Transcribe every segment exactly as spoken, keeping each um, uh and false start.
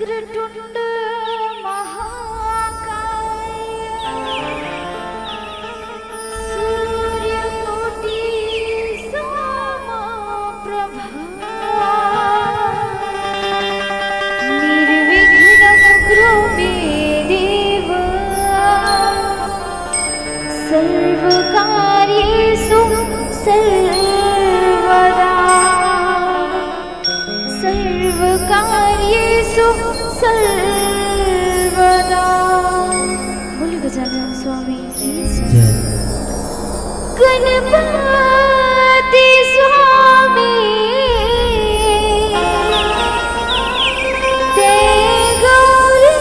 वक्रतुण्ड महाकाय सूर्यकोटि समप्रभा निर्विघ्नं कुरु मे देव सर्वकार्येषु सर्वदा। सर्वकार्येषु सर्वदा। बोलिए गजानन स्वामी की जय। जय। गणपति स्वामी ते गौरी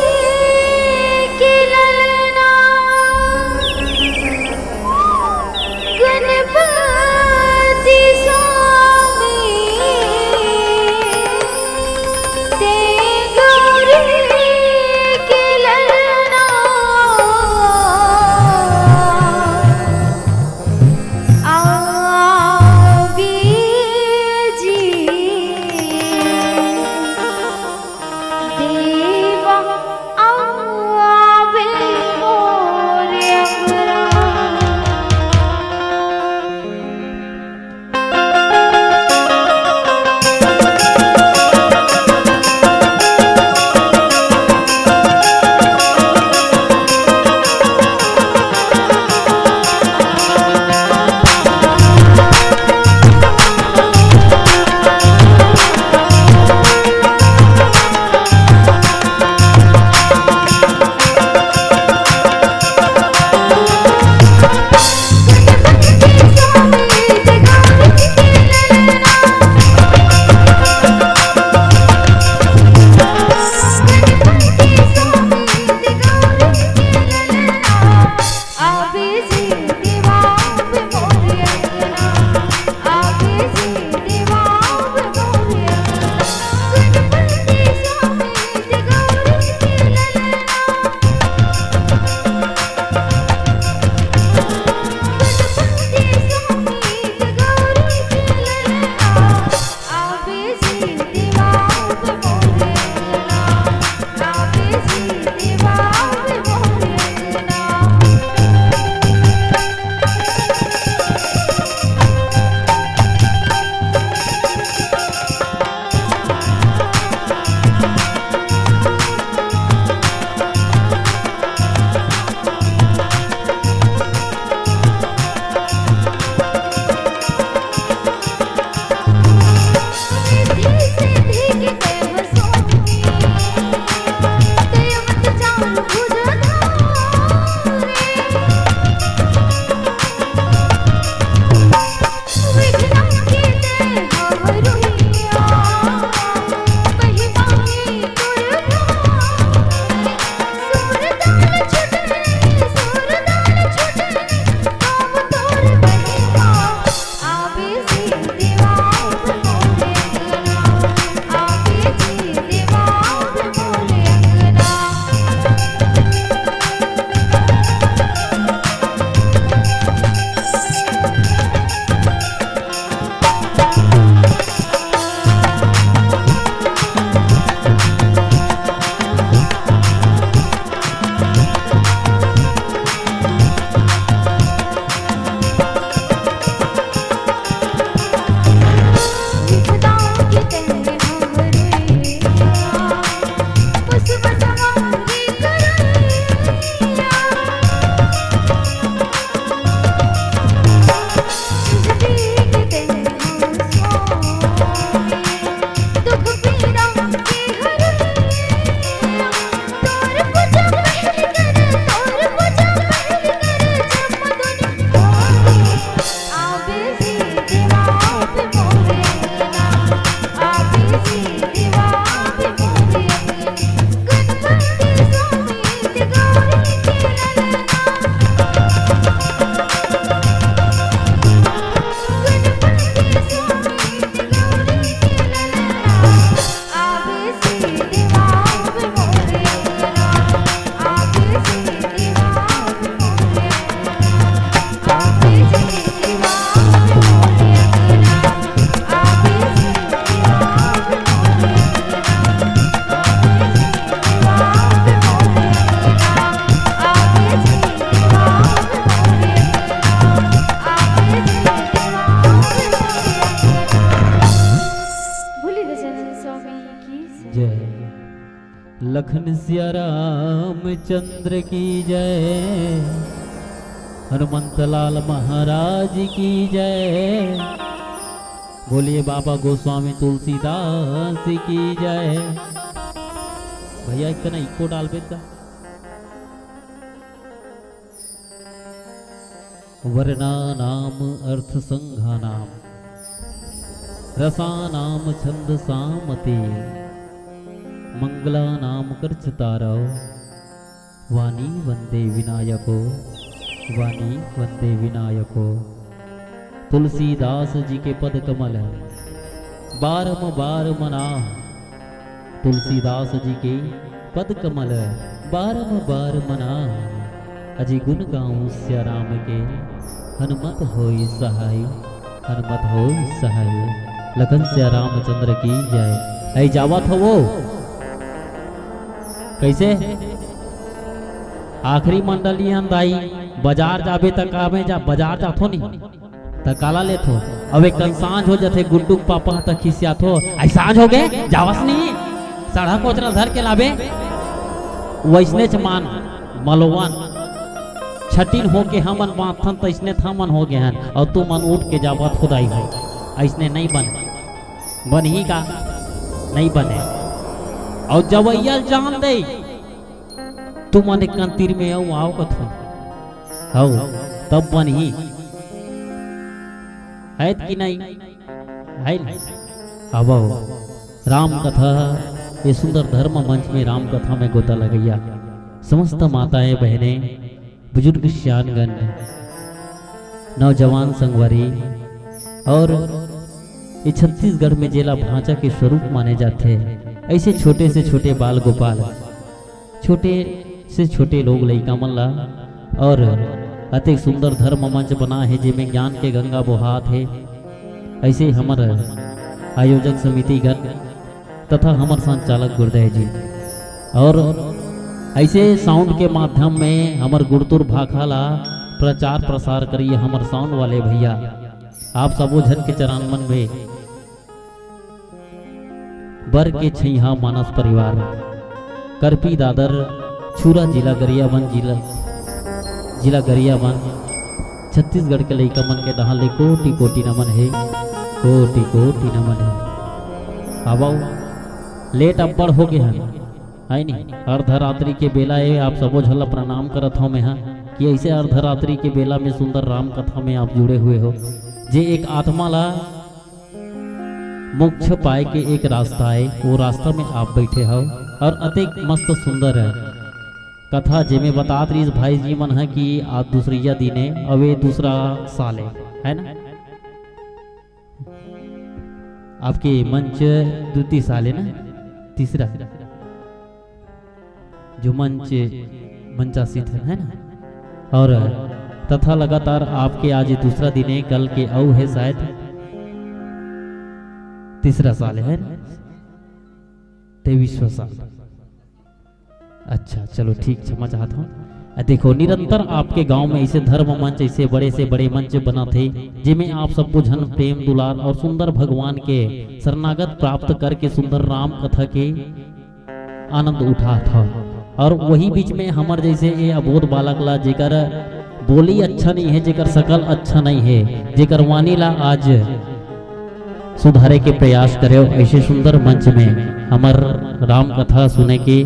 के ललना। गणपति स्वामी ते गौरी के ललना। आओ लखन सिया रामचंद्र की जय, हनुमंत लाल महाराज की जय। बोलिए बाबा गोस्वामी तुलसीदास की जय। भैया, एक तना इको डाल बेटा। वर्णानाम अर्थसंघानाम रसानाम छंदसामते मंगलानाम कर्चतारव वाणी वंदे विनायको, वाणी वंदे विनायको। तुलसीदास जी के पद कमल बारम बार मनाह। तुलसीदास जी के पद कमल बारम बार मनाह। अजी गुण गाऊं सिया राम के, हनुमत होई सहाय, हनुमत होई सहाय। लखन सिया रामचंद्र की जय। ऐ जावत हो वो कैसे? आखिरी मंडली हन दाई, बाजार जाबे त कामे जा, बाजार जाथो नहीं त काला लेथो? अब एक कन सांझ हो जथे, गुड्डू के पापा ह त खिसियाथो, "आई सांझ हो गे, जावस नहीं, सड़ा कोचरा धर के लाबे।" वैसने च मान मलवन छटिन होके हमन बांधथन, तैसने थ हमन हो गे हन, और तू मन उठ के जावत हो दाई हो। ऐसने नहीं बने, बनही का? नहीं बने। और जवैया ल जान दे, तुमन एक कन तीर में अउ आओ कथो। हौ, तब बनही। है कि नहीं? है ना? आवो। राम कथा, ये सुंदर धर्म मंच में राम कथा में गोता लगैया समस्त माताएं, बहनें, बुजुर्ग, सियानगण, नौजवान, संगवारी, और ये छत्तीसगढ़ में जेला भांचा के स्वरूप माने जाथे, ऐसे छोटे से छोटे बाल गोपाल, छोटे से छोटे लोग लइका मन ला, और अतेक सुंदर धर्म मंच बना हे, जेमे ज्ञान के गंगा बोहात हे। ऐसे हमर आयोजक समिति गण तथा हमर संचालक गुरुदेव जी, और ऐसे साउंड के माध्यम में हमर गुरतुर भाखा ला प्रचार प्रसार करिए हमर साउंड वाले भैया। आप सबो झन के चरण मन में बर के छैहा मानस परिवार, करपी दादर, छुरा, जिला गरियाबंद, जिला, जिला गरियाबंद, छत्तीसगढ़ के लइका मन के डहार ले कोटि कोटि नमन हे, कोटि कोटि नमन हे। आवो, लेट अब्बड़ हो गे हन, है नी? अर्धरात्रि के बेला ए, आप सबो झन ला प्रणाम करत हव मेहा, कि ऐसे अर्धरात्रि के बेला में सुंदर राम कथा में आप जुड़े हुए हो, जे एक आत्मा ला मोक्ष पाए के एक रास्ता आए, वो रास्ता में आप बैठे हव और अतेक मस्त सुंदर है कथा, जेमे बतात रहीस भाई जी मन है कि आज दूसरैया दिन है, अब ये दूसरा साल है, है ना? आपके मंच द्वितीय साल है ना, तीसरा। जो मंच, मंचासीन है, है ना? और तथा लगातार आपके आज ये दूसरा दिन है, कल के अउ है शायद तीसरा साल है ना? तेईसवाँ साल। अच्छा, चलो ठीक, क्षमा चाहत हूँ। अ, देखो, निरंतर आपके गांव में ऐसे धर्म मंच, ऐसे बड़े से बड़े मंच बनत हे, जेमे आप सबो झन प्रेम दुलार और सुंदर भगवान के शरणागत प्राप्त करके सुंदर राम कथा के आनंद उठात हव। और वही बीच में हमर जैसे ये अबोध बालक ला, जेकर बोली अच्छा नहीं है, जेकर शकल अच्छा नहीं है, जेकर वाणी ला आज सुधारे के प्रयास करे, ऐसे सुंदर मंच में हमर राम कथा सुने के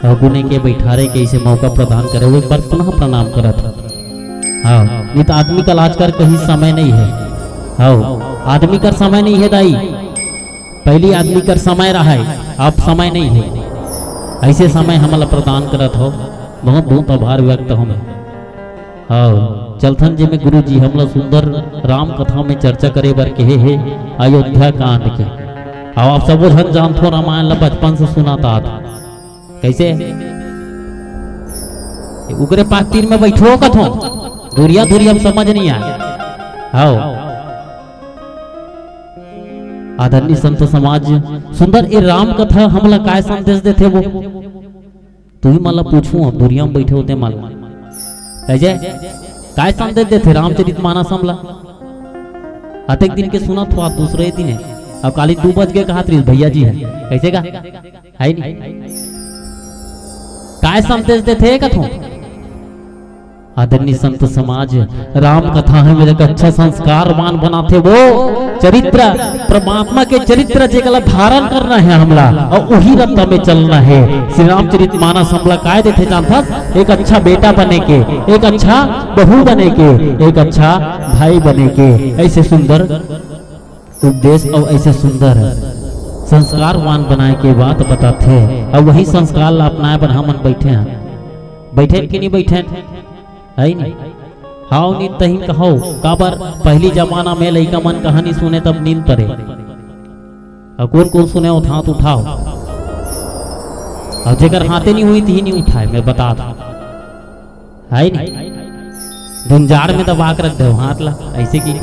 और गुने के बैठारे के इसे मौका प्रदान करे, वो एक बार पुनः प्रणाम करत हव। हाँ, नहीं तो आदमी का आजकल कहीं समय नहीं है। हाँ, आदमी का समय नहीं है दाई। पहली आदमी कर समय रहा है, अब समय नहीं है। ऐसे समय हमला प्रदान करत हो, बहुत बहुत आभार व्यक्त हो मैं। हाँ, चलथन जी में गुरु जी हमला सुंदर राम कथा में चर्चा करे बर कहे हे, अयोध्या कांड के। अब आप सबो झन जानथो, रामायण ला बचपन से सुनत आत। कैसे? उगरे पाक तीर में बैठो कथो, दूरिया दूरिया हम समझ नहीं आए। हाँ, आदरणीय संत समाज, सुंदर ए राम कथा हमला काय संदेश देथे वो? तुही मन ला पूछूं, अब दूरिया में बैठे होते मन ला। अजय, काय संदेश देथे रामचरित मानस हमला? अतेक दिन के सुनत हो, आज दूसरे दिन है। अब काली दू बज के कहा त्रिस भैया जी है, कैसे का? है नहीं? काय संदेश देथे कथों? आदरणीय संत समाज, राम कथा हे मेरे को अच्छा संस्कारवान बनाथे। वो चरित्र, परमात्मा के चरित्र जेकला धारण करना हे हमला, अउ उही रस्ता में चलना हे। श्री रामचरित मानस हमला काय देथे जानथस? एक अच्छा बेटा बने के, एक अच्छा बहू बने के, एक अच्छा भाई बने के। ऐसे सुंदर उपदेश अउ ऐसे सुंदर संस्कारवान बनाए के बात बताथे, अउ वही संस्कार ला अपनाए बर हमन बैठे हन। बैठे कि नहीं बैठे? है नहीं? हाव नींद तहिन कहो, काबर पहली जमाना में लइका मन कहानी सुने तब नींद परे। अउ कोन कोन सुने हो, हाथ उठाओ। अउ जेकर हाथे नहीं हुई, तिही नहीं उठाए, मैं बता दूं। है नहीं? धुंजार में दबा के रख दे हाथ ला, ऐसे की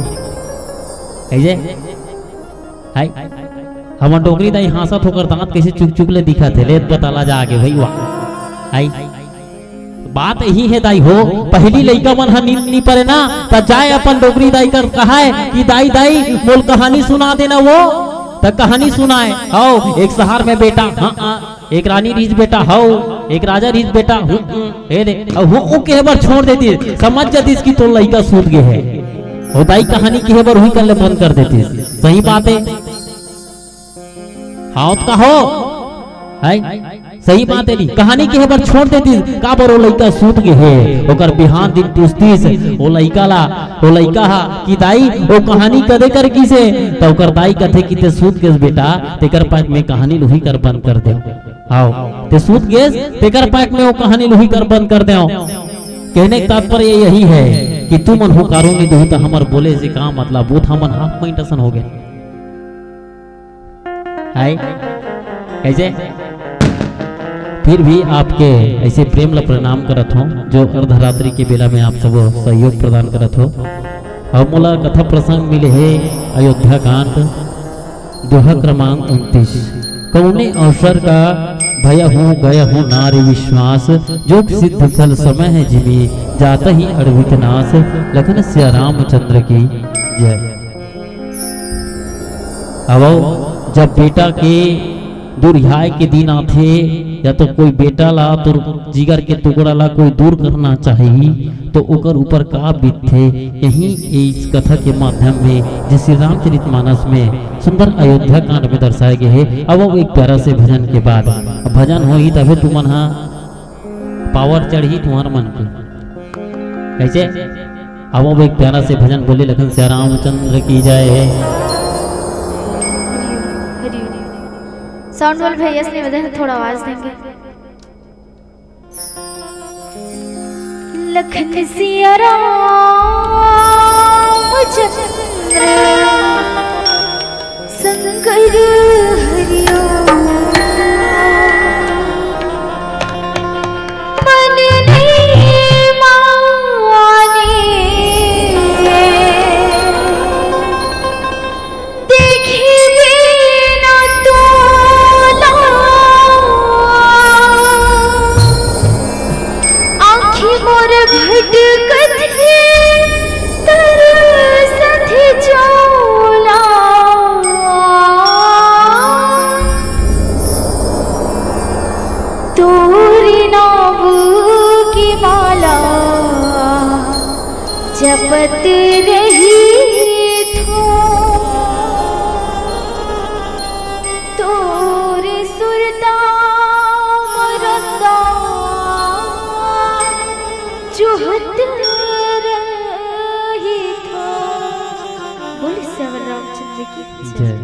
ऐसे? है? हमर डोकरी दाई हाँसत होकर दांत कैसे चुक चुक ले दिखत हे, ले बताला जाके भाई, वाह। है? बात यही हे दाई हो, पहली लइका मन ह नींद नी परे ना, त जाए अपन डोकरी दाई कर कहाए कि दाई, दाई, मोल कहानी सुना देना वो, त कहानी सुनाए। हव, एक शहर में बेटा, हाँ, हाँ, एक रानी रिहिस बेटा, हव, एक राजा रिहिस बेटा, हूँ, हूँ, हे रे, अउ हूँ, हूँ कहे बर छोड़ देतिस, समझ जातिस कि तोर लइका सूत गे हे। ओ दाई कहानी कहे बर उही कर ले बंद कर देतिस। सही बात हे। हाँ, त कहो। है? सही बात हे नी। कहानी कहे बर छोड़ देतिस, काबर ओ लइका सूत गे हे। ओकर बिहान दिन पूछतिस, ओ लइका ला, ओ लइका हा, कि दाई, ओ कहानी कदे कर गिस हे? त ओकर दाई कथे कि ते सूत गेस बेटा, तेकर पाछू में कहानी ल उही कर बंद कर देंव। हाव, ते सूत गेस, तेकर पाछू में ओ कहानी ल उही कर बंद कर देंव। कहने का तात्पर्य यही है कि तुमन हुंकारो नहीं देहू त हमर बोले से का मतलब, वो त हमन हाफ माइंड असन हो गे। हाय, कैसे? फिर भी आपके ऐसे प्रेम ला प्रणाम करत हों, जो अर्धरात्रि के बेला में आप सब सहयोग प्रदान करत हो। अउ मोला कथा प्रसंग मिले हे अयोध्या कांड, दोहा क्रमांक उनतीस। कौने अवसर का भया हूँ गया हूँ नारी विश्वास, जोग सिद्ध फल समय है जिमी, जाता ही अड़वित नाश, लखन सिया रामचंद्र की जय। अब जब बेटा के दुरिहाए के दिन आथे, या तो कोई बेटा ला तो जिगर के टुकड़ा ला कोई दूर करना चाही, तो ओकर ऊपर का बीतथे, यही इस कथा के माध्यम में, जे श्री रामचरित मानस में सुंदर अयोध्या कांड में दर्शाए गे हे। अब वो एक प्यारा से भजन के बाद, अब भजन होही तभे तुमन हा पावर चढ़ी तुम्हार मन के। कैसे? अब वो एक प्यारा से भजन बोले, लखन सिया रामचंद्र की जय। हरि हरि। साउंड वाले भैया से निवेदन है, थोड़ा आवाज देंगे। लखन सिया रामचंद्र शंकर हरिओम। मन नहीं माने देखी बिना तोला। आँखी मोर भटकत हे, तरसत हे चोला। तोरे नाम की माला जपत रहिथों, तोरे सुरता मरंगा जोहत रहिथों। बोले सियावर रामचंद्र की जय।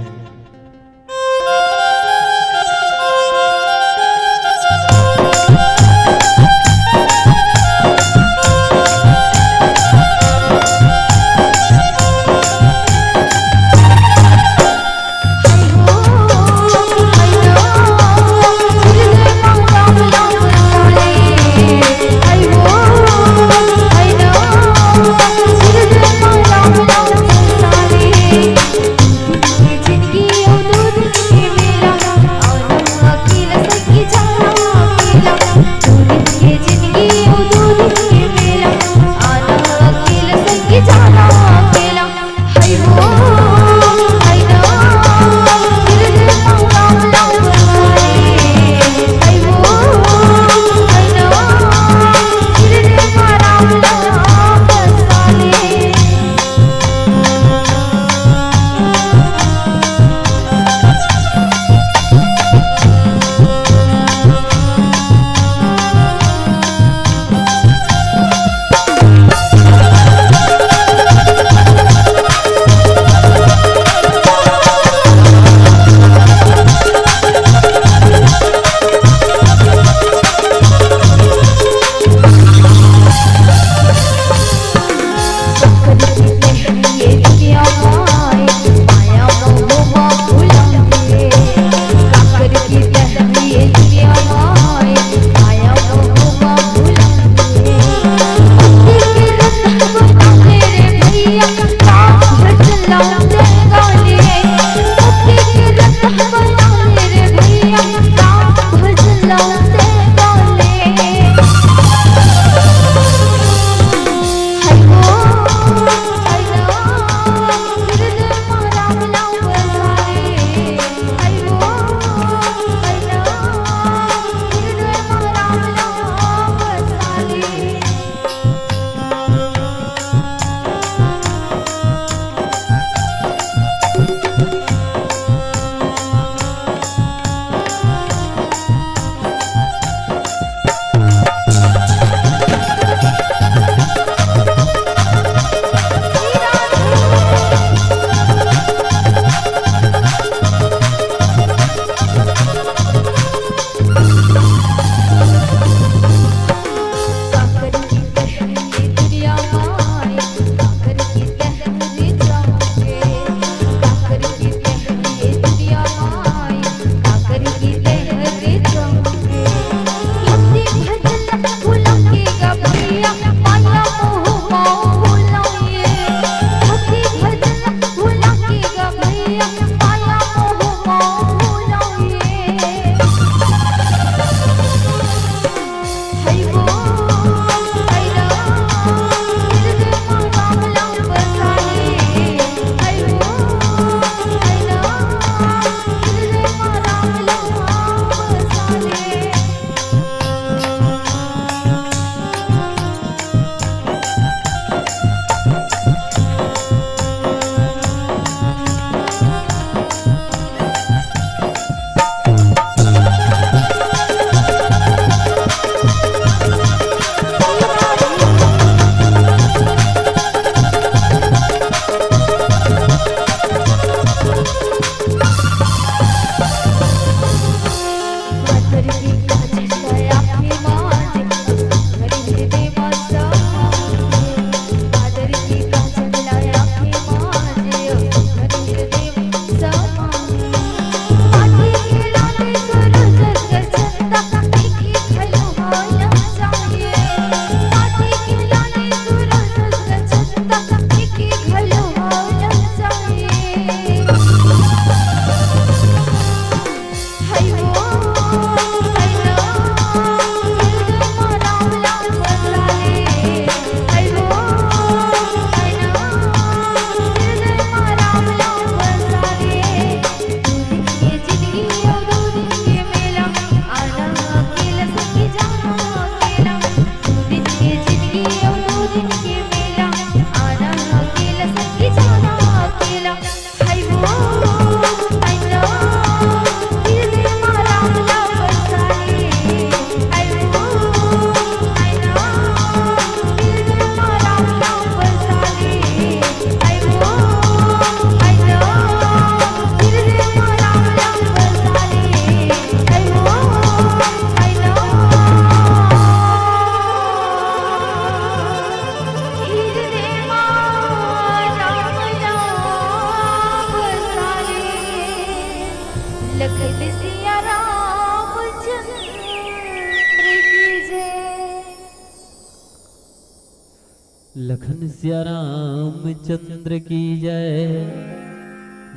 घनश्या रामचंद्र की जय।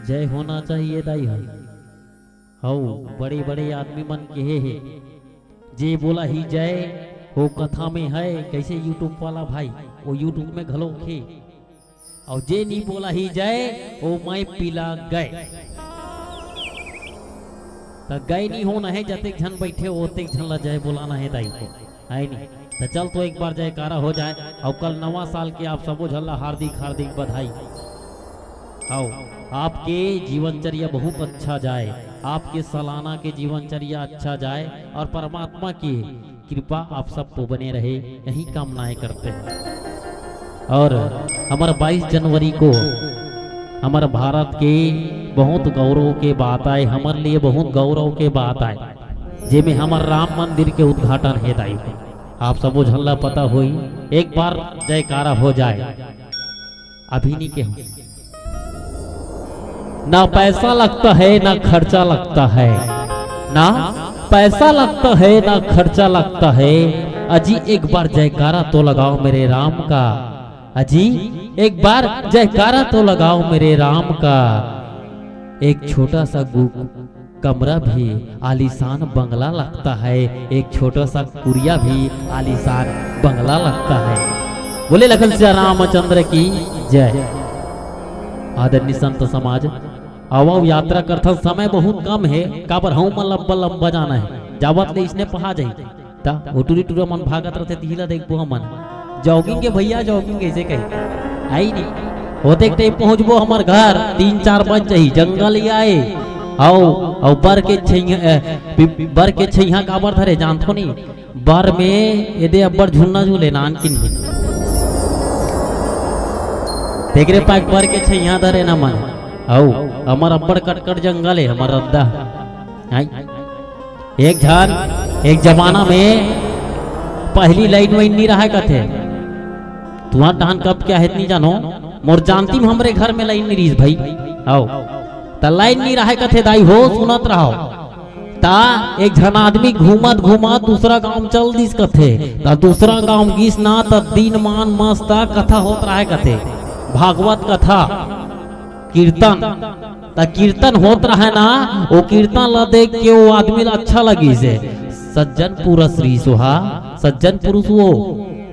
जय होना चाहिए दाई हो। हऊ, बड़े बड़े आदमी मन कहे हे, जे बोला ही जय, वो कथा में है। कैसे YouTube वाला भाई, वो YouTube में घलो खे। और जे नी बोला ही जय, वो मैं पिला गए। त गए नी होना है, जतेक झन बैठे हो, ओतेक झन ला जय बोलाना है दाई हो, है नी? त चल तो एक बार जयकारा हो जाए, और कल नवा साल के आप सबो झन ला हार्दिक हार्दिक बधाई। आओ, आपके जीवनचर्या बहुत अच्छा जाए, आपके सालाना के जीवनचर्या अच्छा जाए, और परमात्मा की कृपा आप सब पे बने रहे, यही कामनाएं करते हैं। और हमारा बाईस जनवरी को हमारा भारत के बहुत गौरव के बात आए, हमारे लिए बहुत गौरव के बात आए, जेमे हमार राम मंदिर के उद्घाटन हे दाई। आप सबो झन ला पता होई, एक बार जयकारा हो जाए। अभी नहीं कहूँ, ना पैसा लगता है, ना खर्चा लगता है, ना पैसा लगता है, ना खर्चा लगता है। अजी एक बार जयकारा तो लगाओ मेरे राम का, अजी एक बार जयकारा तो लगाओ मेरे राम का। एक छोटा सा गु-, कमरा भी आलीशान बंगला लगता है, एक छोटा सा कुरिया भी आलीशान बंगला लगता है। बोले लखन सिया रामचंद्र की जय। आदरणीय संत समाज, आवव यात्रा करथन, समय बहुत कम है, काबर हूँ मन लंबा लंबा जाना है, जावत ले इसने पहा जाही। त ओ टूरी टूरा मन भागत रथे, तिही ला देखबो हमन। जॉगिंग के भैया, जॉगिंग कैसे कही? आई नहीं। होते टाइम पहुंचबो हमर घर, तीन चार बज जाही, जंगल ही आए। आओ, आओ, बर के छैया, ए, पि-, बर के छैया काबर धरे, जानथो नहीं? बर में एदे अब्बड़ झुन्ना झूले, नान किन। तेकरे पाक बर के छैया धरे ना मन। आओ, हमर अब्बड़ कटकट जंगल है, हमर रद्दा। आई। एक झन, एक जमाना में पहली लाइन वाइन नहीं रहा कथे। तुहार डहान कब क्या है नहीं जानो, मोर जानती में हमरे घर में लाइन नहीं रहीस भाई। आओ, त लाइन नहीं रहा कथे दाई हो, सुनत रहो। त एक झन आदमी घूमत घूमत दूसरा गांव चल दिस कथे। त दूसरा गांव गिस ना, त दिन मान मस्त कथा होत रहा कथे, भागवत कथा, कीर्तन। त कीर्तन होत रहे ना, वो कीर्तन ला देख के वो आदमी ला अच्छा लगिस हे। सज्जन पुरुष रहिस ओहा, सज्जन पुरुष वो।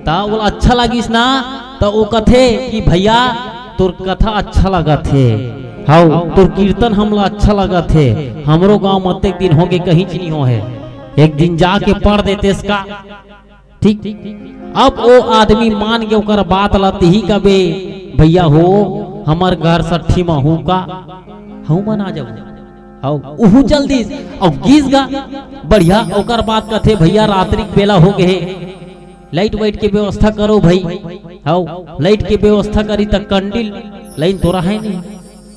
त ओला अच्छा लगिस ना, त वो कथे कि भैया, तोर कथा अच्छा लगत हे, हव, तोर कीर्तन हमला अच्छा लगत हे। हमरो गांव म अतेक दिन होगे, कहीं च नहीं हो हे। एक दिन जाके पढ़ देतेस का। ठीक, अब ओ आदमी मान के ओकर बात ला, तिही कबे, "भैया हो, हमर घर सट्ठी म हूँ का, हूँ मन आ जाऊ।" अउ उहू चल दिस, अउ गीस गा, बढ़िया। ओकर बात कथे, "भैया, रात्रि के बेला हो गए, लाइट वाइट के व्यवस्था करो भाई।" हव, लाइट के व्यवस्था करी त कंडील, लाइन तो रहे नहीं,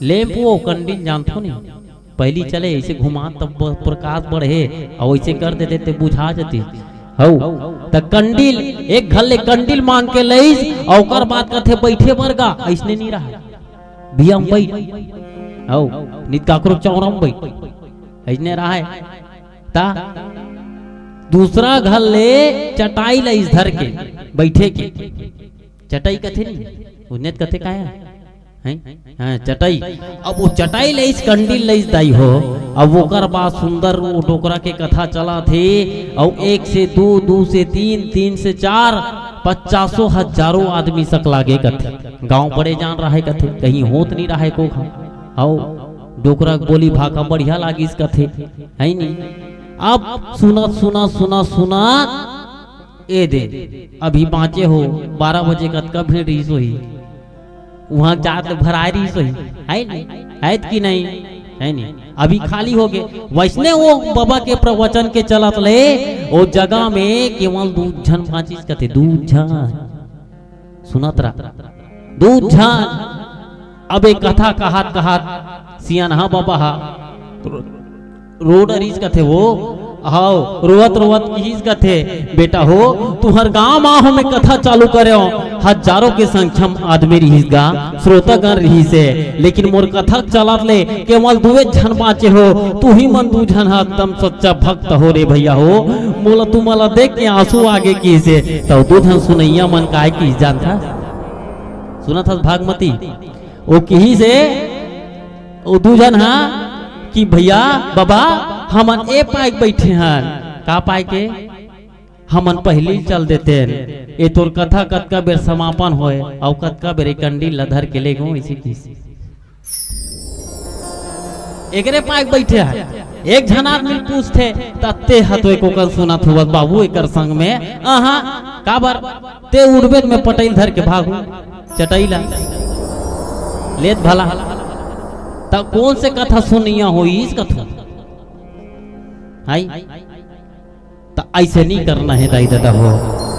लेम्प वो कंडील जानथो नहीं। पहली चले ऐसे घुमा तब ब-, प्रकाश बढ़े, अउ ऐसे कर देते ते बुझा जती। हव, त कंडील, एक घर ले कंडील मांग के लईस, अउ ओकर बाद कथे, "बैठे बर गा, ऐसने नहीं रहा। बिया म बैठ। हव, नित काकरो चौरा म बैठ।" ऐसने रहा। त दूसरा घर ले चटाई लईस धर के, बैठे के। चटाई कथे नहीं, उन्हें कथे का हे? हैं? हाँ, चटाई। अब वो चटाई लईस, कंडील लईस दाई हो। अब ओकर बाद सुंदर वो डोकरा के कथा चला थे, अउ एक से दो, दो से तीन, तीन से चार, पचासों हजारों आदमी सक लागे कथे। गांव बड़े जान रहे कथे, कहीं होत नहीं रहे को खाओ। हव, डोकरा के बोली भाखा बढ़िया लागिस कथे, है नहीं? अब सुनत, सुनत, सुनत, सुनत, ए दे, अभी बाँचे हो, बारह बजे कतका भीड़ रहिस होही, उहाँ जात ले भराए रहिस होही, है नहीं? है कि नहीं? है नहीं? अभी खाली हो गए। वैसने वो बाबा के प्रवचन के चलत ले, वो जगह में केवल दू झन बाँचिस कथे, दू झन। सुनत रहा, दू झन। अब एक कथा कहत कहत सियानहा बाबा हा रोड अरीस कथे वो, हव, रोवत रोवत किहिस कथे, "बेटा हो, तुहर गांव म हमें कथा चालू करे हो, हजारों के संख्या म आदमी रिहिस गा, श्रोतागण रिहिस हे, लेकिन मोर कथा चलत ले केवल दुए झन बाँचे हो, तुही मन दू झन ह एकदम सच्चा भक्त हो रे भैया हो, मोला तुमला देख के आंसू आगे किहिस हे।" तब दू झन सुनैया मन काय किहिस जानथा? सुनत हस भागमती? ओ किहिस हे, ओ दू झन हा कि भैया, बाबा, हमन ए पाय के बइठे हन। का पाय के? हमन पहिली चल देतेन। ए तोर कथा कतका बेर समापन होय, अउ कतका बेर ए कंडील ला धर के ले गो, अइसे किहिस। एकरे पाय के बइठे हे। एक झन आदमी पूछथे, त ते ह तो एको कन सुनत होवत बाबू एकर संग में। अहा, काबर? ते उड़बे में पटइल धर के भागू, चटई ला लेत भला। त कोन से कथा सुनइया होइस कथो? हाय? त अइसे नइ करना हे दाई ददा हो।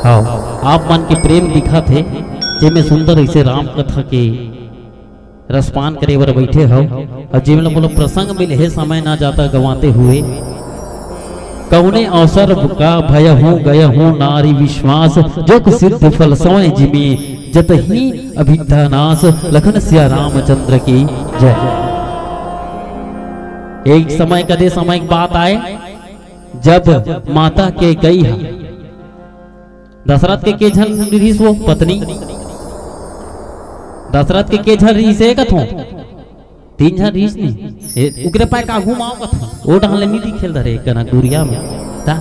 हव, आप मन के प्रेम दिखत हे, जेमे सुंदर अइसे राम कथा के रसपान करे बर बइठे हव। अउ जेमे ल बोलो प्रसंग मिले हे समय ना जाता गंवाते हुए। कउने अवसर का भयहु गयहु नारी विश्वास, जोग सिद्ध फल सोय जिमि जतहि अभिद्धा नास। लखन सिया रामचंद्र की जय। एक समय कदे समय के बात आय, जब माता कैकई ह, दशरथ के के झन रिहिस वो पत्नी? दशरथ के के झन रिहिस हे कथो? तीन झन रिहिस नी। ए, उकरे पाय का घुमाओ कथो? ओ डहन ले नी दिखेल धरे कनक दूरिया में। ता,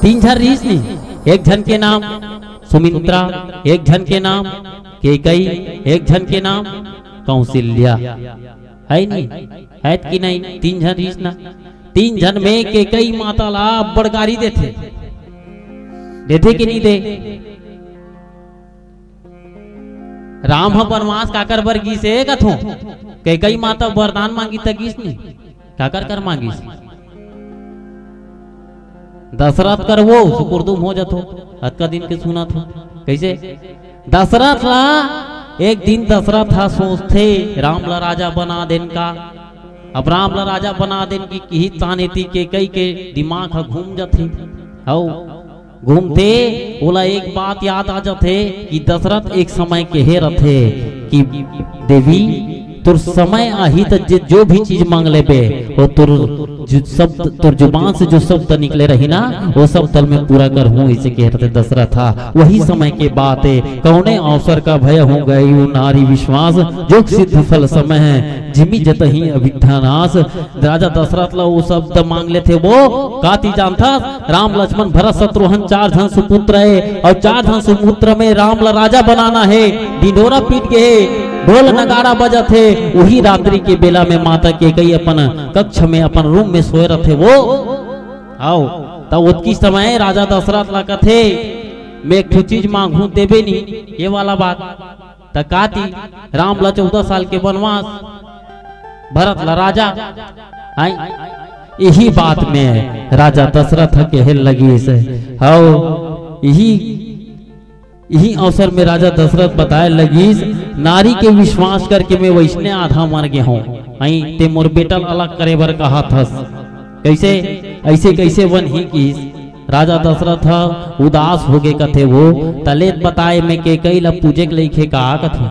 तीन झन रिहिस नी। एक झन के नाम सुमित्रा, एक झन के नाम कैकई, एक झन के नाम कौशल्या। हे नी? हे कि नहीं? तीन झन रिहिस ना। तीन झन में कैकई माता ला अब्बड़ गारी देथे। देथे कि नहीं दे? राम ह बनवास काकर बर गिस हे कथो? कैकई माता वरदान मांगिस त गिस नी। काकर कर मांगिस? दशरथ कर वो सुकुरदुम हो जथो। अतका दिन के सुनत हो। कइसे? दशरथ ला एक दिन दशरथ ह सोचथे, राम ला राजा बना देन का। अब राम ला राजा बना देन की किहित ताने ती कैकई के दिमाग ह घूम जथे। हव, घूमथे, ओला एक बात याद आ जथे कि दशरथ एक समय केहे रथे कि देवी, तोर समय आही त जे जो भी चीज मांग लेबे, वो तोर जु-, शब्द, तोर जुबान से जो शब्द निकले रही ना, वो शब्द ल मैं पूरा करहूँ, अइसे केहे रथे दशरथ हा। वही समय के बात हे, कउने अवसर का भयहु गयहु नारी विश्वास, जोग सिद्ध फल सोय जिमि जतहि अभिद्धा नास। राजा दशरथ ला वो शब्द मांग लेथे, वो काती जानथस, राम लक्ष्मण भरत शत्रुघ्न चार झन सुपुत्र हे, अउ चार झन सुपुत्र में राम ला राजा बनाना हे। ढिंढोरा पीट गे हे, ढोल नगाड़ा बजत हे। उही रात्रि के बेला में माता कैकई अपन कक्ष में, अपन रूम में सोए रथे वो। हव, त ओतकी समय राजा दशरथ ला कथे, मैं एक ठो चीज मांगहूं, देबे नी, ये वाला बात। त काती राम ला चौदह साल के बनवास, भरत ला राजा। हाय, इही बात में राजा दशरथ ह केहे लगिस, हव, इही, इही अवसर में राजा दशरथ बताए लगिस, नारी के विश्वास करके मैं वइसने आधा मर गे हूं। हाय, ते मोर बेटा ला अलग करे बर कहत हस। कइसे? अइसे कइसे बनही किहिस? राजा दशरथ ह उदास होगे कथे वो, त ले बताए में कैकई ला पूजे के लइक हे का कथे?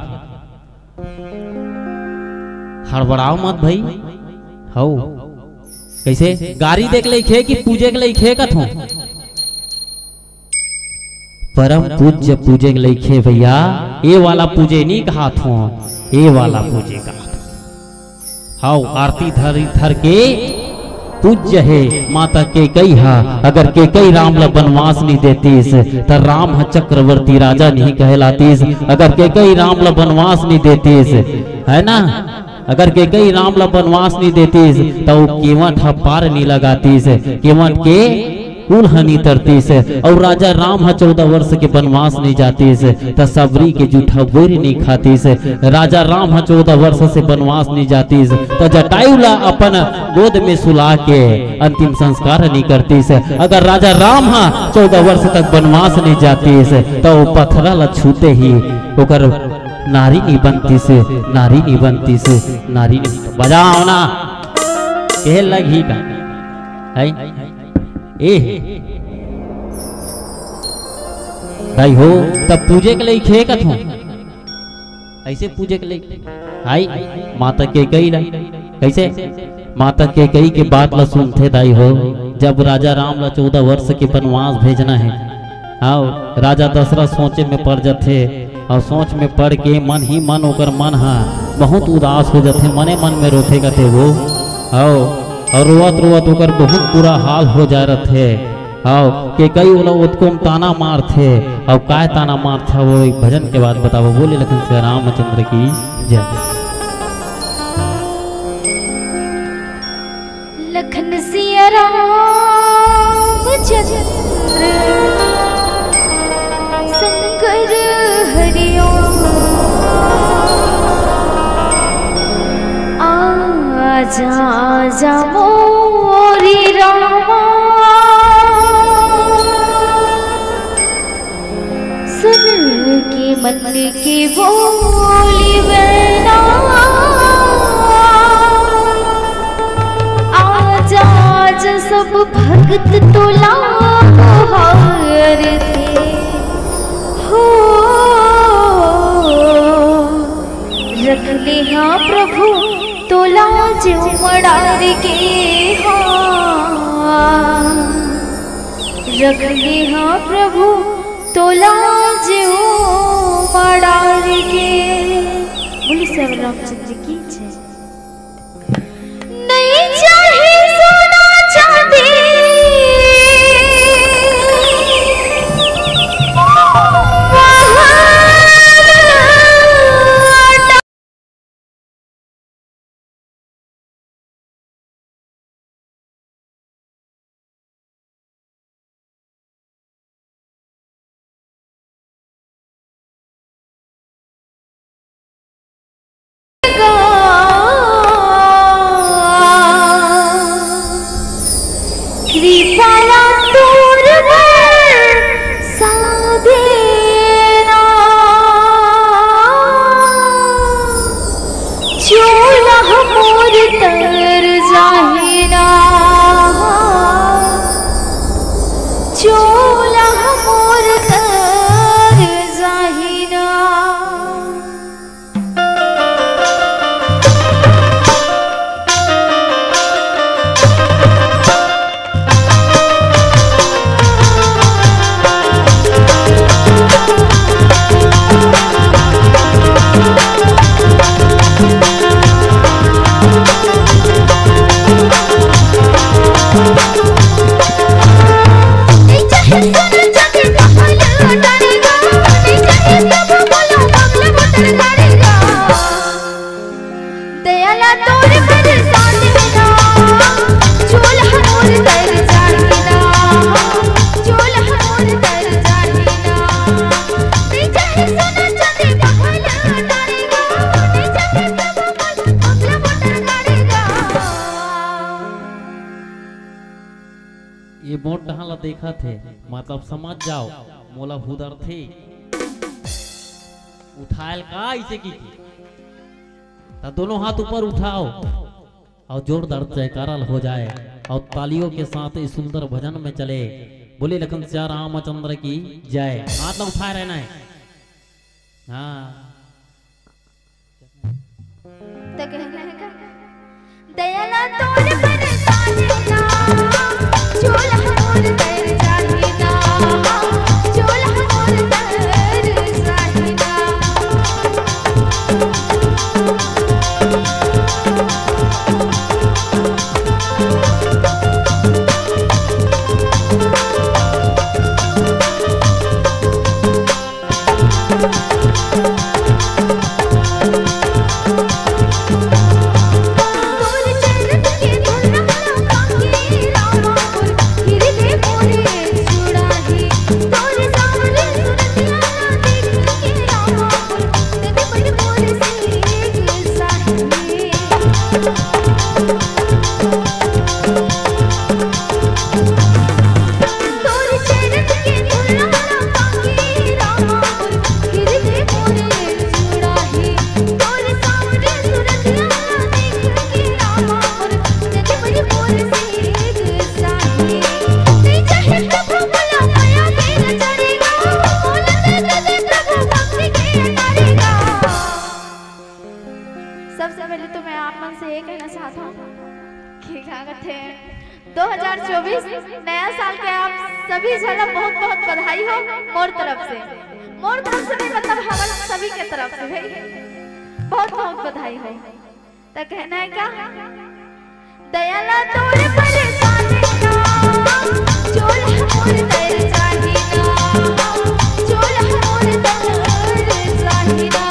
हड़बड़ाव मत भई। हव। कइसे? गारी दे के लइक हे कि पूजे के लइक हे कथो? परम पूज्य पूजे के लइक हे भैया। ए वाला पूजे नी कहत हों, ए वाला पूजे कहत हों। हव, आरती धर, धर के पूज्य हे माता कैकई हा। अगर कैकई राम ला बनवास नी देतिस, त राम ह चक्रवर्ती राजा नी कहलातिस। अगर कैकई राम ला बनवास नी देतिस, है ना, अगर कैकई राम ला बनवास नी देतिस, त वो केवट ह पार नी लगातिस। केवट के कुल ह नी तरतिस। अउ राजा राम ह चौदह वर्ष के बनवास नी जातिस, त सबरी के जूठा बोरी नी खातिस। राजा राम ह चौदह वर्ष से बनवास नी जातिस, त जटायु ला अपन गोद में सुला के अंतिम संस्कार नी करतिस। अगर राजा राम ह चौदह वर्ष तक बनवास नी जातिस, त वो पथरा ला छूते ही ओकर नारी नी बनतिस, नारी नी बनतिस, नारी नी। बजाओ ना, कहे लगही का? है? ए, दाई हो, तब पूजे के लइक हे कथो। अइसे पूजे के लइक। हाय, माता कैकई ला। कइसे? माता कैकई के बात ला सुनथे दाई हो। जब राजा राम ला चौदह वर्ष के बनवास भेजना हे, हव, राजा दशरथ सोचे में पड़ जथे। अउ सोच में पड़ के मन ही मन ओकर मन ह बहुत उदास हो जाथे, मने मन में रोथे कथे वो। अउ, अउ रोवत रोवत ओकर बहुत बुरा हाल हो जाय रथे। अउ केकई ओला ओतको म ताना मारथे। अउ काय ताना मारथे वो एक भजन के बाद बताबो। बोले लखन सिया रामचंद्र की जय। लखन सिया रामचंद्र शंकर हरिओम। आजा आजा मोरी रामा, सुन के मन की बोली बैना। आज आज सब भगत तोला हार दे हो। रख ले हाँ प्रभु तोला जो मड़ार के हाँ। रख ले हाँ प्रभु तोला जो मड़ार के। बोले सियावर रामचंद्र की जय। नहीं चाहे सोना चांदी, कृपया तोर बर साधेना। चोला मोर तर जाहिना, चोला मोर तर जाहिना। दयाला तोर बरसात में ना, झोला मोर तर जाही ना, झोला मोर तर जाही ना। नहीं चाहे सोना चांदी महल अटारी ना, नहीं चाहे प्रभु मोर बंगला मोटर गाड़ी ना। ये मोट डहान ला देखत हे, मतलब समझ जाओ, मोला हुदरथे। उठायल का इसे की, की? त दोनों हाथ ऊपर उठाओ अउ जोरदार जयकारा हो जाए अउ तालियों के साथ इस सुंदर भजन में चले। बोले लखन सिया रामचंद्र की जय। हाथ ला उठाए रहना है। हाँ। त कहना है का? दयाला तोर बरसाने ना, झोला मोर तर जाही ना, झोला मोर तर जाही ना। सबसे पहले तो मैं आप मन से ये कहना चाहत हूँ कि का कहते हैं, दो हज़ार चउबीस नया साल के आप सभी झन ला बहुत बहुत बधाई हो मोर तरफ से। मोर तरफ से नहीं, मतलब, हमन सभी के तरफ से भाई बहुत बहुत बधाई हो। त कहना है का? दयाला तोर परेशानी ना, चोल मोर तर जाही ना, चोल मोर तर जाही ना।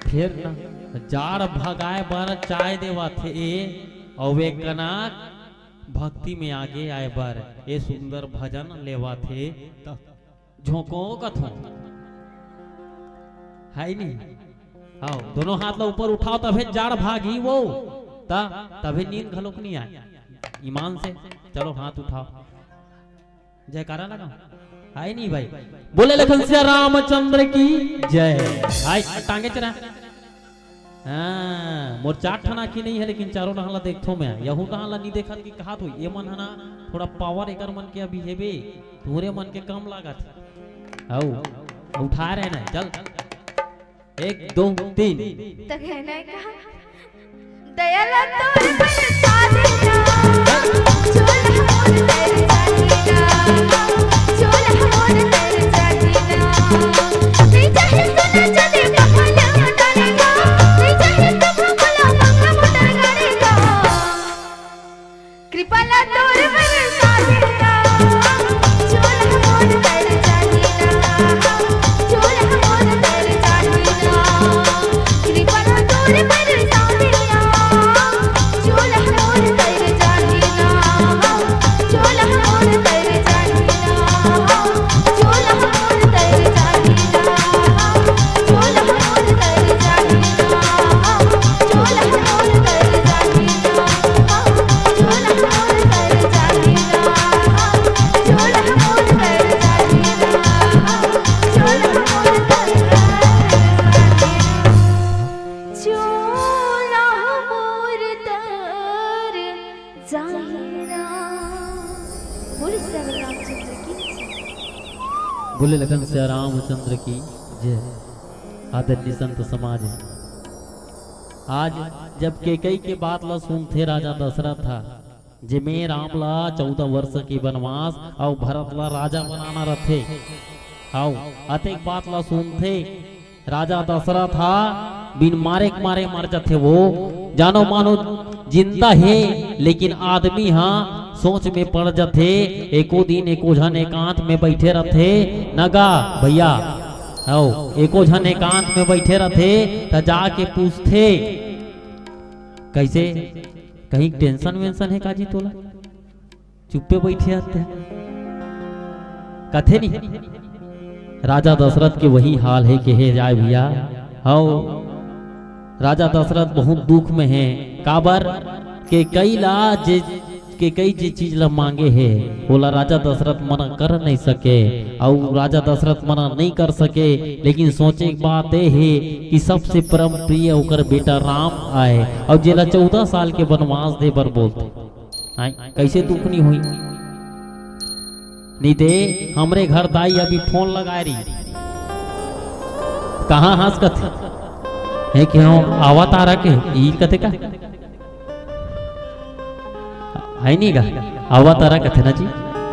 फेर न जाड़ भगाए बर चाय देवत हे ए, अउ एक कना भक्ति में आगे आए बर ए सुंदर भजन लेवत हे। त झोंको कथों, है नी? हाव, दोनों हाथ ला ऊपर उठाव, तभे जाड़ भागही वो। त तभे नींद घलोक नी आए। ईमान से चलो, हाथ उठाव। जयकारा लगाओ। आए नी भाई? बोले लखन सिया रामचंद्र की जय। आए, टांगे चरा। हाँ, मोर चार ठन आँखी नहीं है, लेकिन चारों डहान ला देखथों मैं। यहू डहान ला नी देखत कि कहात होई। ये मन ह ना, थोड़ा पावर एकर मन के अभी हेबे, तुहरे मन के कम लागत हे। आओ, उठा रहे ना, चल। एक, दो, तीन। त कहना है का? दयाला तोर पर साजना, चोल मोर तर जाही ना, चोल मोर तर जाही ना। नहीं चाहे सोना चांदी महल अटारी ना, नहीं चाहे सब भला मंगल मोटर गाड़ी ना। कृपा ला तोर बरसा देना, चोल मोर तर जाही ना, चोल मोर तर जाही ना। कृपा ला तोर बरसा देना, चोल मोर तर जाही ना, चोल मोर तर जाही ना। बोले लखन सिया रामचंद्र की जय। आदरणीय संत समाज, आज जब केकई के बात ला सुनथे राजा दशरथ ह, जे में राम ला चौदह वर्ष के वनवास अउ भरत ला राजा बनाना रथे, अउ अतेक बात ला सुनथे, राजा दशरथ ह बिन मारे के मारे मर जथे। वो जानो मानो जिंदा हे, लेकिन आदमी ह सोच में पड़ जथे। एको दिन एको झन एकांत में बैठे रथे, नगा भैया, आओ, एको झन एकांत में बैठे रथे, त जाके पूछथे, कैसे, कहीं टेंशन वेंशन हे काजी तोला? चुप्पे बैठे आते हैं। कथे नहीं, राजा दशरथ के वही हाल हे, कहे जाए भैया। हव, राजा दशरथ बहुत दुख में हे। काबर केकई ला जे, केकई जे चीज ला मांगे हे, ओला राजा दशरथ मना कर नहीं सके, अउ राजा दशरथ मना नहीं कर सके। लेकिन सोचे के बात ए हे कि सबसे परम प्रिय ओकर बेटा राम आए, अउ जेला चौदह साल के वनवास दे बर बोलथे। आय, कैसे दुख नहीं हुई? नहीं दे, हमरे घर दाई अभी फोन लगाए रही। कहाँ हंस कथे? हे क्यों? आवा तारा के? ई कथे का? है नहीं गा? आवा तारा कथे ना जी?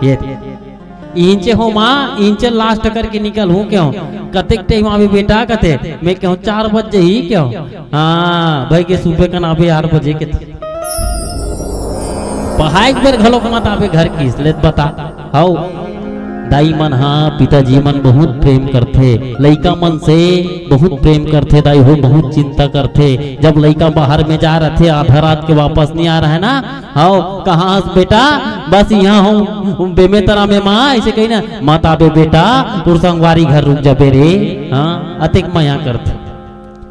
ये इंचे हो माँ, इंचे लास्ट करके निकल हूँ क्यों? कतेक टाइम आवे बेटा कथे? मैं क्यों चार बजे ही क्यों? हाँ, भाई के सुबह कन आबे आठ बजे के। पढ़ाई के बेर घलोक मत आबे घर की, ले बता। हव, दाई मन हा, पिताजी मन बहुत प्रेम करथे, लइका मन से बहुत प्रेम करथे दाई हो, बहुत चिंता करथे। जब लइका बाहर में जा रथे, आधा रात के वापस नहीं आ रहा है ना, "हव, कहाँ हस बेटा?" "बस यहाँ हूँ, बेमेतरा में माँ," ऐसे कही ना, "मत आबे बेटा, तोर संगवारी घर रुक जाबे रे।" हाँ, अतेक मया करथे।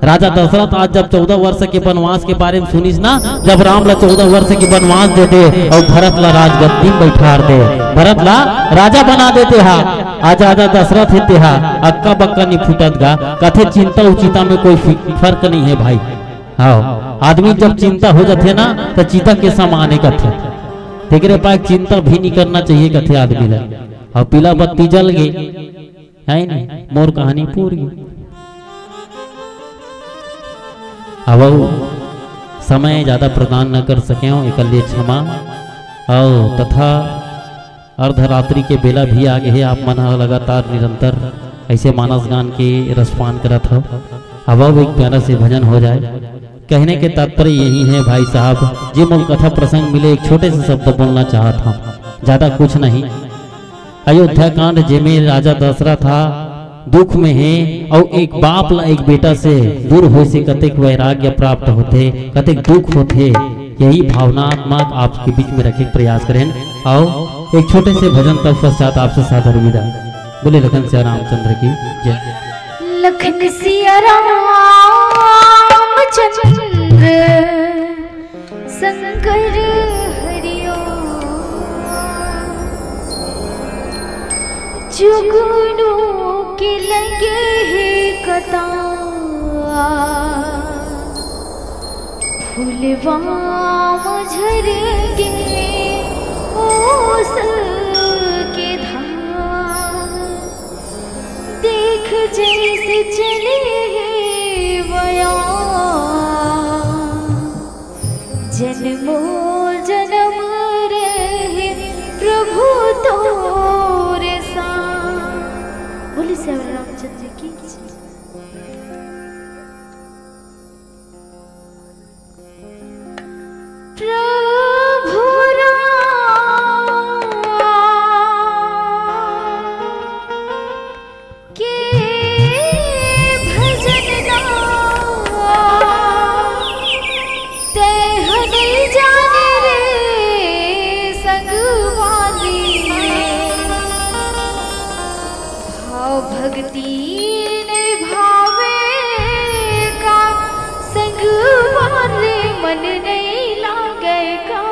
राजा दशरथ आज जब चौदह वर्ष के वनवास के बारे में सुनिस ना, जब राम ला चौदह वर्ष के वनवास दे दे अउ भरत ला राजगद्दी में बैठार दे, भरत ला राजा बना देते हा, आजा आजा दशरथ हे तेहा, अक्का बक्का नहीं फूटत गा, कथे चिंता अउ चिता में कोई फि-, फर्क नहीं है भाई। हाँ, आदमी जब चिंता हो जाथे ना, तो चिता के समान है कथे। तेकरे पास चिंता भी नहीं करना चाहिए कथे आदमी ला। अउ पीला बत्ती जल गे, है नी? मोर कहानी पूरी। अब अउ समय ज्यादा प्रदान न कर सकेंव, एकर लिए क्षमा। अउ तथा अर्धरात्रि के बेला भी आ गे हे, आप मन ह लगातार निरंतर ऐसे मानस गान के रसपान करत हव। अब अउ एक प्यारा से भजन हो जाए। कहने के तात्पर्य यही है भाई साहब, जे मोल कथा प्रसंग मिले, एक छोटे से शब्द बोलना चाहत हूँ, ज्यादा कुछ नहीं। अयोध्या कांड, जेमे राजा दशरथ हा दुख में हे अउ एक बाप ला एक बेटा से दूर होए से कतेक वैराग्य प्राप्त होथे, कतेक दुख होथे, यही भावनात्मक आपके बीच में रखे के प्रयास करेन। अउ एक छोटे से भजन तब पश्चात आपसे सादर विदा। बोले लखन सिया रामचंद्र की जय। लखन सिया रामचंद्र शंकर हरिओ। जुगनू के लगे हे कतार, फुलवा म झरे गे ओस के धार। देख जैसे चले हे बयार, जन्मो जन्म रहे प्रभु तोरे साथ। बोले सिया रामचंद्र की जय। प्रभु राम के भजन ना, तैं ह नइ जाने रे संगवारी। भाव भक्ति नइ भावे का, संगवारी मन नइ लागे का।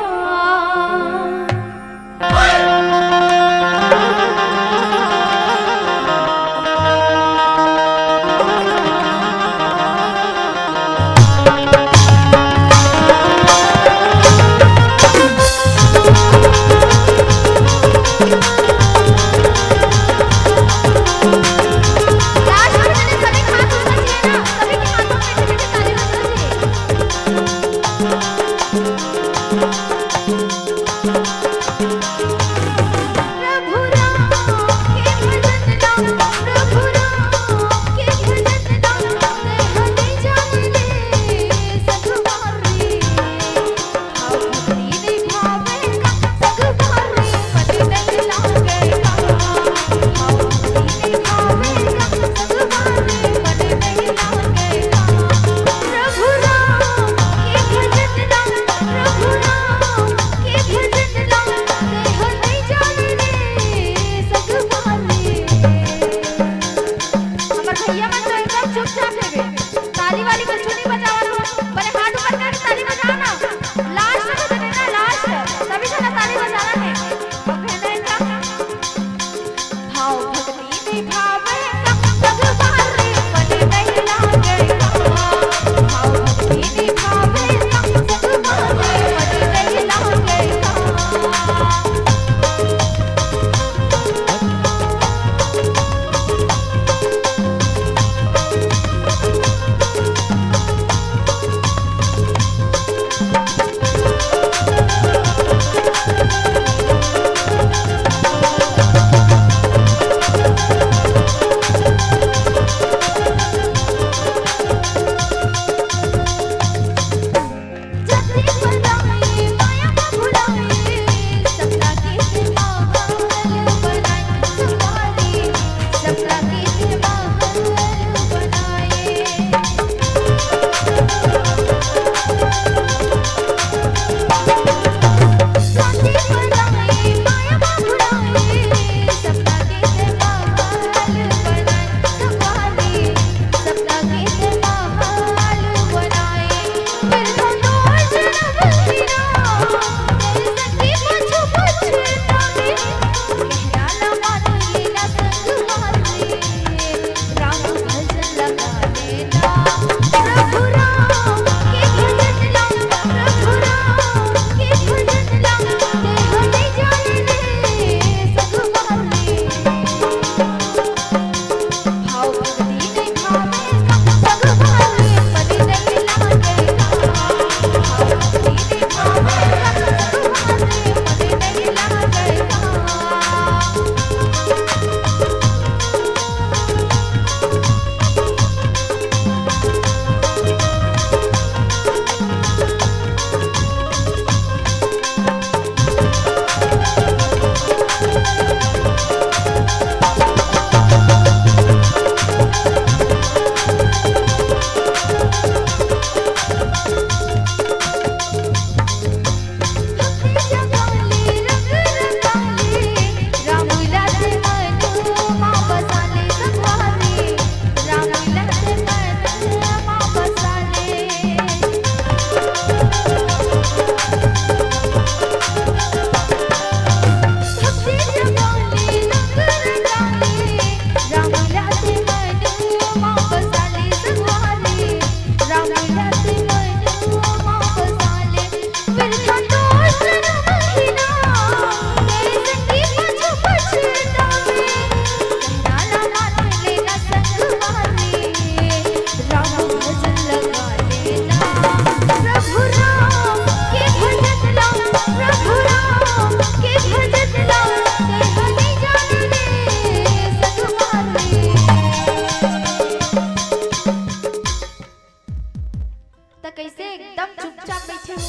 त कइसे एकदम चुपचाप बइठे हो?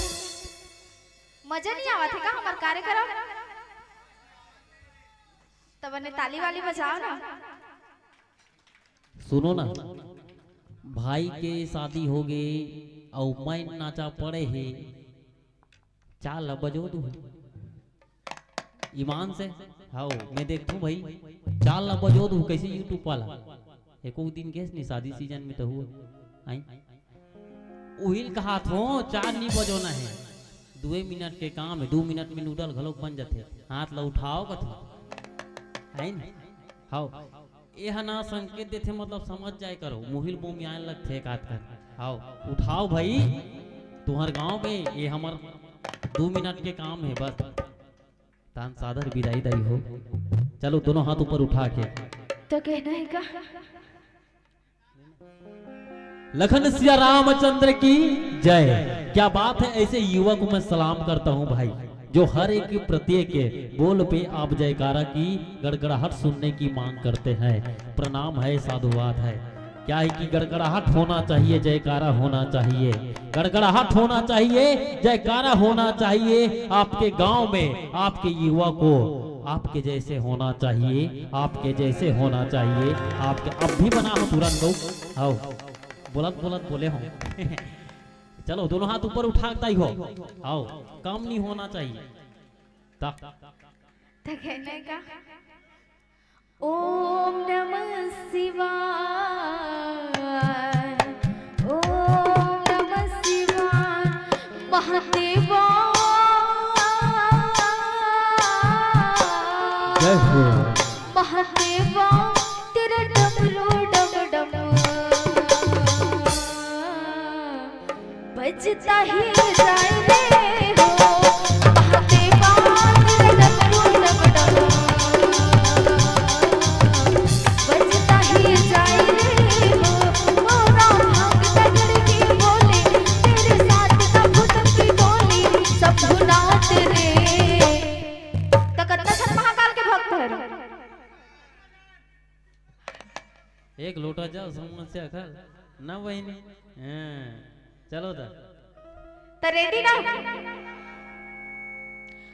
मजा नइ आवत हे का हमर कार्यक्रम? त बने ताली वाली बजाव ना। सुनो ना, भाई के शादी होगे अउ मैं नाचा पड़े हे, चार ला बजो दू। ईमान से, हव, मैं देखथंव भाई, चार ला बजो दू, कइसे YouTube वाला? एको दिन गेस नहीं शादी सीजन में त हुआ। आई? उहिल कहात हों, चार नहीं बजोना हे। दुए मिनट के काम हे, दू मिनट में नूडल घलोक बन जाथे। हाथ ला उठाव कथों। आई न? हव। ए ह ना संकेत देथे, मतलब समझ जाए करो, मुहिल मोमियान लगथे एकाध कर। हव, उठाव भाई, तुंहर गांव में, ए हमर दू मिनट के काम हे बस। तान सादर बिदाई दई हो। चलो, दोनों हाथ ऊपर उठा के। त कहना हे का? लखन सिया रामचंद्र की जय। क्या बात है, ऐसे युवा को मैं सलाम करता हूँ भाई, जो हर एक प्रत्येक बोल पे आप जयकारा की गड़गड़ाहट सुनने की मांग करते हैं। प्रणाम है, साधुवाद है। क्या है कि गड़गड़ाहट होना चाहिए, जयकारा होना चाहिए, गड़गड़ाहट होना चाहिए, जयकारा होना चाहिए। आपके गांव में, आपके युवा को आपके जैसे होना चाहिए, आपके जैसे होना चाहिए, आपके अब भी बना हो तुरंत गो। आओ, बोलत बोलत बोले हो। चलो, दोनों हाथ ऊपर उठा के ताई हो। आओ, कम नहीं होना चाहिए। ता। त कहना हे का? ओम नमः शिवाय, ओम नमः शिवाय, महादेवा। जय हो। महादेवा, तेरा डमरू डम डम। बजता ही जाए रे हो, महादेवा तेरा डमरू डम डम। बजता ही जाए रे हो, मोरा भांग तगड़ के बोले, तेरे साथ ना भूतन की टोली, शंभुनाथ रे। त कतना झन महाकाल के भक्त हर? एक लोटा जल समस्या खल ना बहिनी। हाँ, चलो दा। त रेडी ना?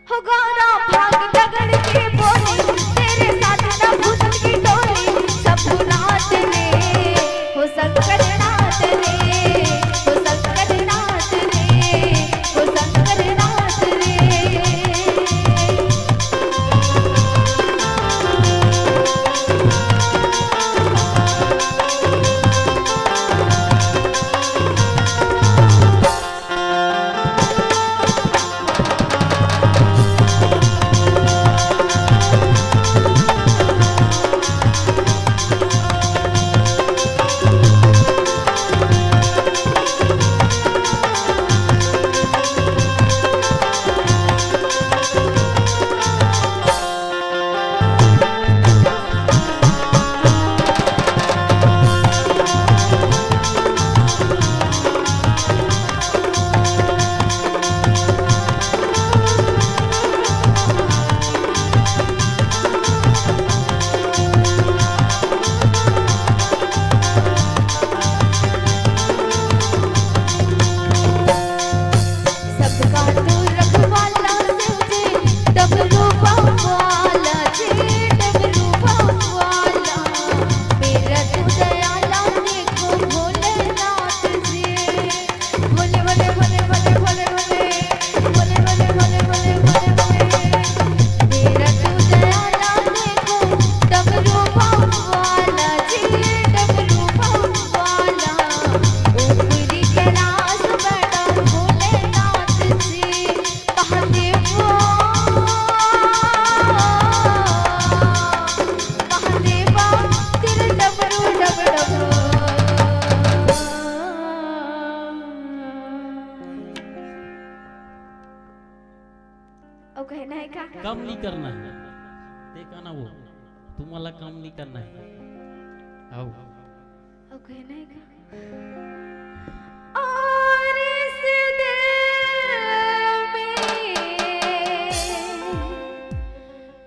हो गौरा भाग डगड़ के बोली, तेरे साथ ना भूतन की टोली, शंभुनाथ ने, हो शंकर नाथ ने, हो शंकर नाथ ने, हो शंकर नाथ ने। सबका तू रखवाला शिव जी, डमरू बम वाला जी, डमरू बम वाला। मेरा तू दयाला देखो भोलेनाथ जी। भोले, भोले, भोले। तेरा तू दयाला देखो, डमरू बम वाला जी, डमरू बम वाला। ऊपरी कैलाश बड़ा भोलेनाथ जी, महादेवा, महादेवा, तेरा डमरू डम डम। अउ कहना हे का? कम नहीं करना है। ते कहना वो, तुम्हारा कम नहीं करना है। आओ। अउ कहना हे का? और इस दिल में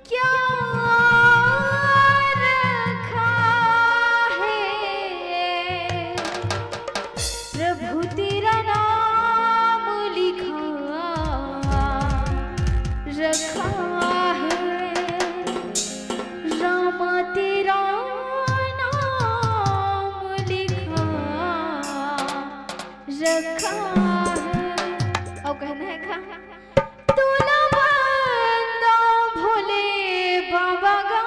क्या रखा है? प्रभु तेरा नाम रखा है। अउ कहना है का? तोला बंदो भोले बाबा गा,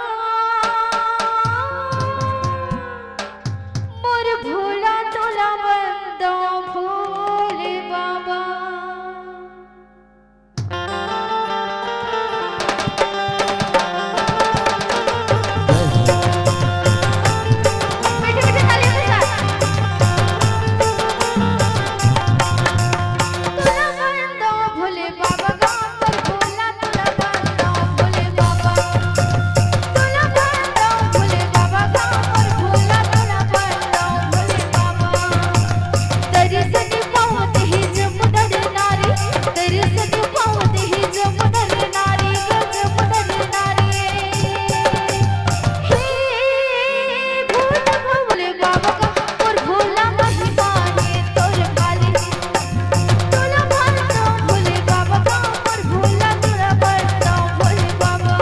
मोर भोला तोला बंदो भोले बाबा। मीठे मीठे तालियों के साथ। तोला बंदो भोले बाबा गा, मोर भोला तोला बंदो भोले बाबा। तोला बंदो भोले बाबा गा, मोर भोला तोला बंदो भोले बाबा। दर्शन पावत ही जमुना रे नारी, दर्शन पावत ही जमुना रे नारी, जमुना रे नारी। हे भोला भोले बाबा का मोर भोला महिमा हे तोर काली। तोला बंदो भोले बाबा का मोर भोला तोला बंदो भोले बाबा।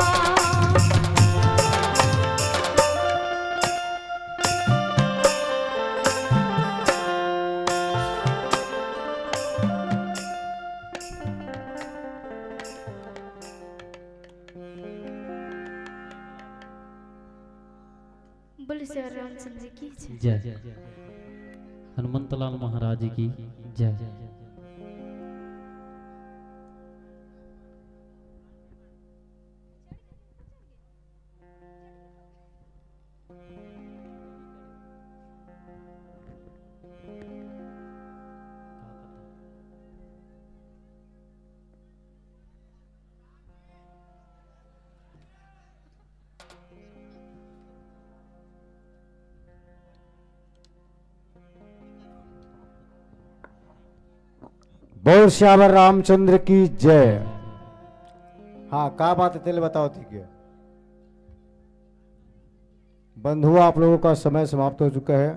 बोले श्री रामचंद्र की जय। जय। हनुमंतलाल महाराज की जय। बोल सियावर रामचंद्र की जय। हाँ, का बात है, तेल बताओ थी क्या? बंधुओं, आप लोगों का समय समाप्त हो चुका है।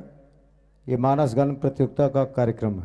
ये मानस गान प्रतियोगिता का कार्यक्रम है।